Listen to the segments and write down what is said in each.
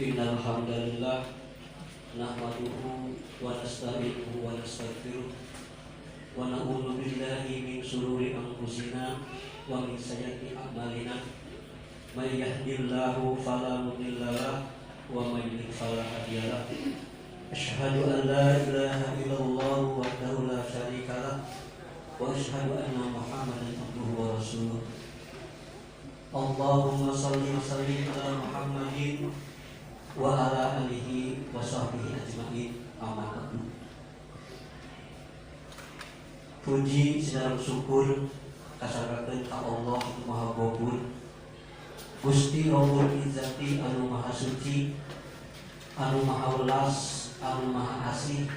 Innal hamdalillah nahmaduhu wa nasta'inuhu wa nastaghfiruh wa na'udzu billahi min shururi anfusina wa min sayyiati a'malina. May yahdihillahu fala mudilla lahu wa may yudlil fala hadiya lahu. Asyhadu an la ilaha illallah wahdahu la syarika lah wa asyhadu anna Muhammadan abduhu wa rasuluh. Allahumma shalli wa sallim ala Muhammadin wa ala alihi wa sahbihi ajma'in. Amma ba'du. Puji segala syukur kasarakeun ka Allah Maha Gobur, Gusti Rabbul Izzati anu Maha Suci, anu Maha Welas, anu Maha Asih,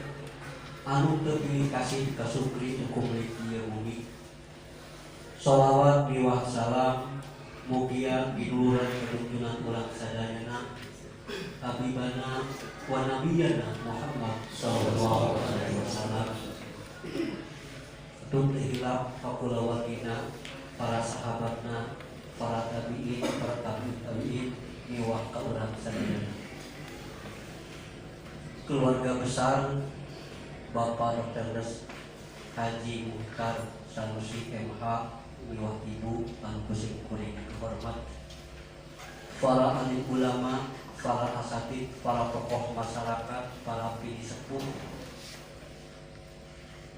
anu teu pilih kasih kasukri nu kumiliki ieu bumi. Sholawat miwah salam mugia ginuluran ketuntunan urang sadayana Habibana wa nabiyana Muhammad sallallahu alaihi wasallam. Tun hilap pakulawargina, para sahabatna, para tabiin, para tabi'in tabi'in miwah ka urang sadayana. Keluarga besar Bapak Dr. Haji Mukhtar Sanusi MH miwah Ibu anu kusing kuring hormat, para ahli ulama, para asatid, para tokoh masyarakat, para pini sepuh,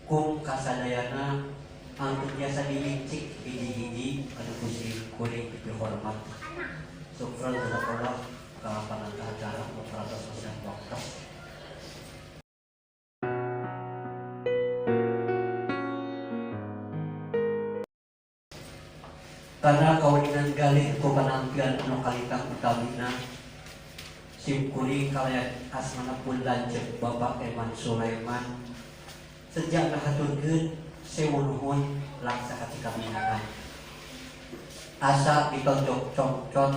kum kasadayana anu biasa dilincik hiji-hiji anu kusing kuring dihormat. Syukran jazakallah ka panata acara operator sosial waktu. Karena kawinan galih ku panampian anu kalitang utamina sim kuring kalayan asmana pun lanceuk Bapak Eman Sulaiman sejak ngahaturkeun sewu nuhun langsa katikabinangan. Asa ditonjok congcot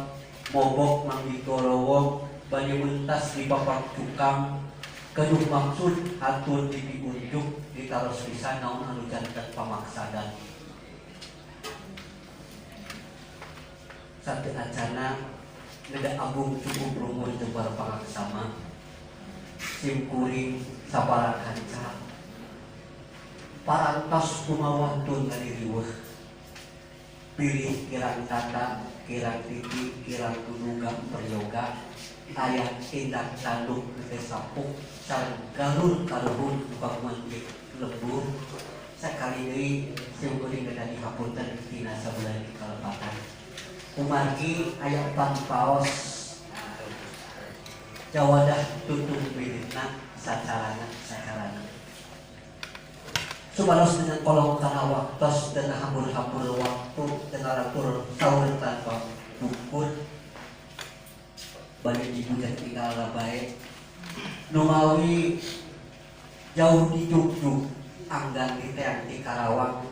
mobok manggi gorowong bade mentas di papak cukang keduh maksud hatur dipiunjuk ditaros pisan naon anu janten pamaksadan. Satu acana neda agung cukup lumur jembar pangaksama sim kuring sabaran hanca parantos kumawantun ngadiriweuh pilih kirang tata kirang titi kirang duduga peryoga aya tindak tanduk teh sapuk sareng galur kaluhur kagungan lembur. Sakali deui sim kuring neda dihapunten tina sabulan kalepatan. Kumargi aya paos jawadah tutung bilitna sacarana sacarana supados dengan kolong kana waktos dengan hambur-hambur waktu dengan atur saur tanpa bukur bade dibujan tinggal bae numawi jauh di Jogja anggan di teang di Karawang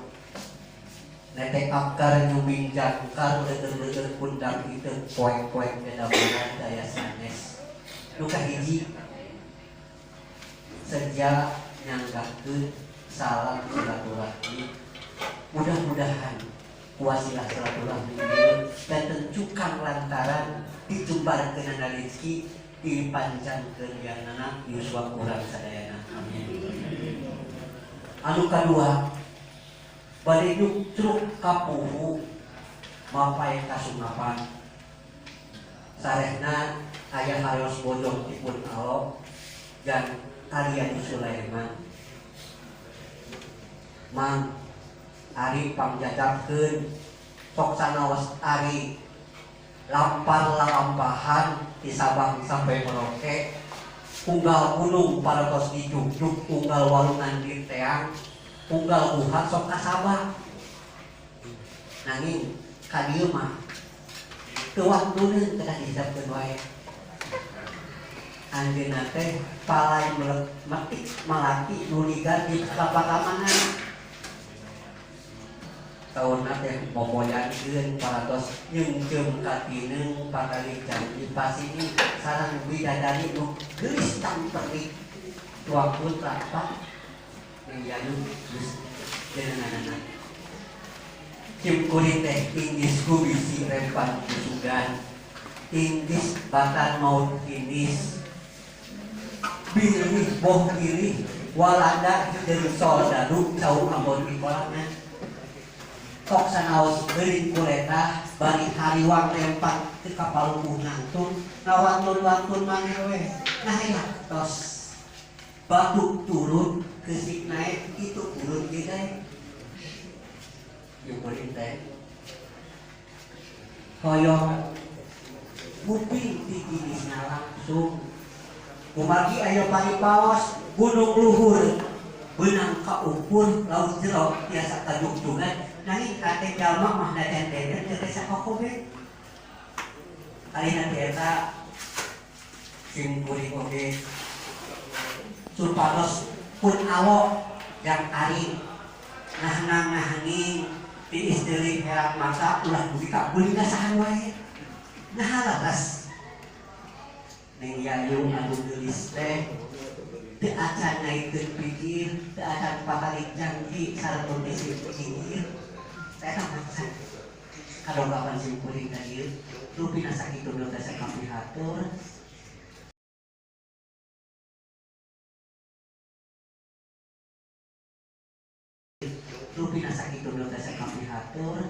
netek akar nyuming jangkar leger-leger kundang itu poek-poek kedabaran daya sanes luka hiji sejak nyanggahkeun salam silaturahmi. Mudah-mudahan wasilah silaturahmi dan tentukan lantaran dijembarkeun rezeki dipanjangkeun yanana yuswa urang sadayana. Amin. Anu kadua bade nyuktruk kapuhu mapai kasungapan sarehna aya hartos bojong dipun alo dan Aryani Sulaiman Mang Ari pangjajabkeun sok sanaos Ari lampar lalampahan di Sabang sampai Merauke unggal gunung paratos dijugjug unggal walungan di teang unggal buhat sok kasabah nanging ka dieu mah teu waktuneun kedah dihisabkeun wae anjeunna teh palai metik malaki nu ligar di papakamana taunna teh momoyankeun paratos nyeungceum katineung pakali janji pasini sareng bidadari nu geulis tamperik tuang putra pak Yayu geus jenenganana. Sim kuring teh inggis ku bisi rempan kusugan. Inggris bahkan maut Inggris bilih boh pilih Walanda jeung soldadu cau Ambon di kolangan tok sanaos geuring kureta bari hariwang lempang teu kapalupuh nangtung ngawantun-wantun maneh we. Nah ya tos batu turun kesik naik itu turun ge daek nyukurin teh hoyong kuping diginisna langsung kumargi aya paripaos gunung luhur beunang kaukur laut jero tiasa kajugjugan nanging kate jalma mah daden-deden teu tiasa kokobe alina teh eta sim kuring oge supados pun awok yang aring nah-nanging tiis deui herak mata ulah dugi ka beulina sahan wae. Nah laras Neng Yayu anu geulis teh teu acan naikeun pikir, teu acan patalik janji sareng kondisi pikir. Eta maksa kadongkapan sim kuring ka dieu rupina sakitu nu teh kapihatur. Rupina sakitu nu teh kapihatur.